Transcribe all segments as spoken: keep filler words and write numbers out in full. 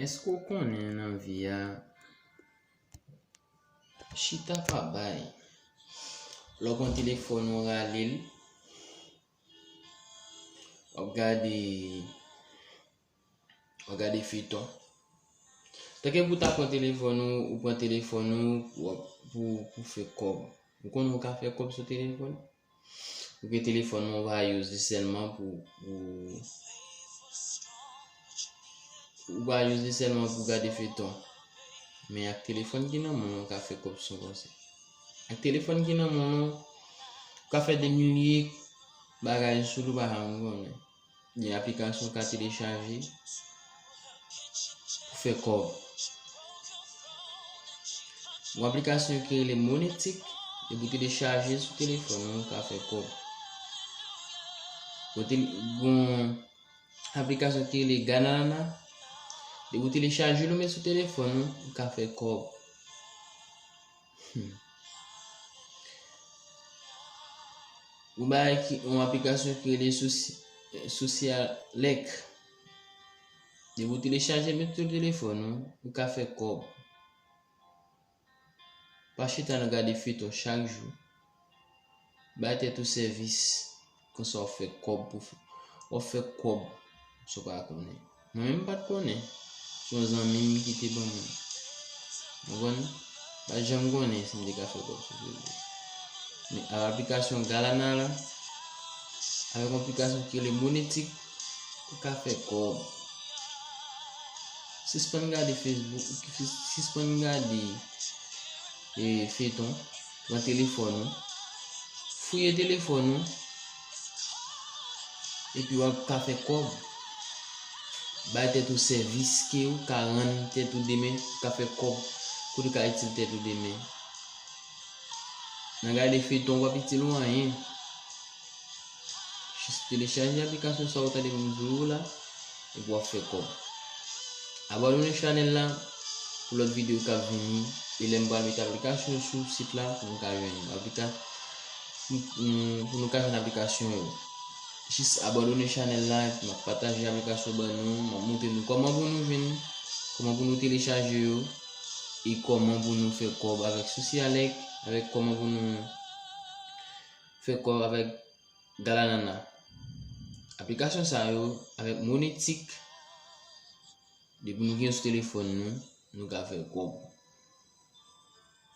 Èske w konnen nan vi a, chita pa bay? Lè w pran telefòn ou rale l, w ap gade, w ap gade feyton. Tanke pou w ta pran telefòn ou, ou pran telefòn ou, w ap, pou, pou fè kòb. Ou konnen ou ka fè kòb sou telefòn? Ou gen telefòn nan, ou pa use li sèlman pou, pou, ou pa use li sèlman pou gade feyton. Men ak telefòn ki nan men w, ou ka fè kòb sou konsa. Ak telefòn ki nan men w, ou ka fè de milye bagay sou li, ou pa janm konnen. Gen aplikasyon ou ka telechaje pou fè kòb. Yon aplikasyon ki rele Monetik, depi w telechaje l sou telefòn ou, ou ka fè kòb. Gon tele-, gon aplikasyon ki rele Galalana, depi w telechaje l ou met sou telefòn ou, ou ka fè kòb. Hmm. Yon bagay ki, yon aplikasyon ki rele Soci-, Socialek. Depi w telechaje, met sou telefòn ou, ou ka fè kòb. Pa chita nan gade feyton chak jou. Bay tèt ou sèvis. Konsa w ap fè kòb pou fè, w ap fè kòb san w pa konnen. Mwen menm m pa t konnen. Se yon zanmi m ki te ban mwen. Ou konprann? M pa t janm konnen si m te ka fè kòb sou Facebook. Men ak aplikasyon Galalana, avèk yon aplikasyon ki rele Monetik, ou ka fè kòb. Sispann gade Facebook, sispann gade, e, feyton, pran telefòn ou, fouye telefòn ou, epi w ap ka fè kòb. Bay tèt ou sèvis ke ou ka rann tèt ou demen, ou ka fè kòb kote ou ka itil tèt ou demen. Nan gade feyton, w ap itil ou anyen. Jis telechaje aplikasyon sa ou tande m di w la, epi w ap fè kòb. Abòne chanèl la pou lòt videyo k ap vini, e lè m pral mete aplikasyon yo sou sit la pou nou ka jwenn aplika-, pou, pou nou ka jwenn aplikasyon yo. Jis abòne chanèl la, epi m ap pataje aplikasyon ban nou, m ap montre nou kòman pou nou jwenn, kòman pou nou telechaje yo, e kòman pou nou fè kòb avèk Socialek, avèk kòman pou nou fè kòb avèk Galalana. Aplikasyon sa yo, avèk Monetik, depi nou gen yo sou telefòn nou, nou ka fè kòb.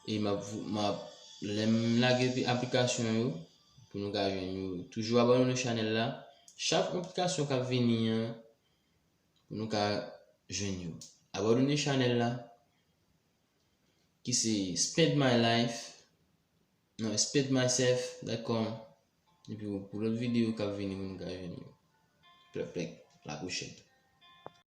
E m ap, m ap, lè m lage aplikasyon yo, pou nou ka jwenn yo. Toujou abòne chanèl la. Chak aplikasyon k ap vini an, pou nou ka jwenn yo. Abòne chanèl la, ki se Spend My Life, non, spend myself dot com. Epi pou lòt videyo k ap vini, pou nou ka jwenn yo. Plèk, plèk, la pwochèn.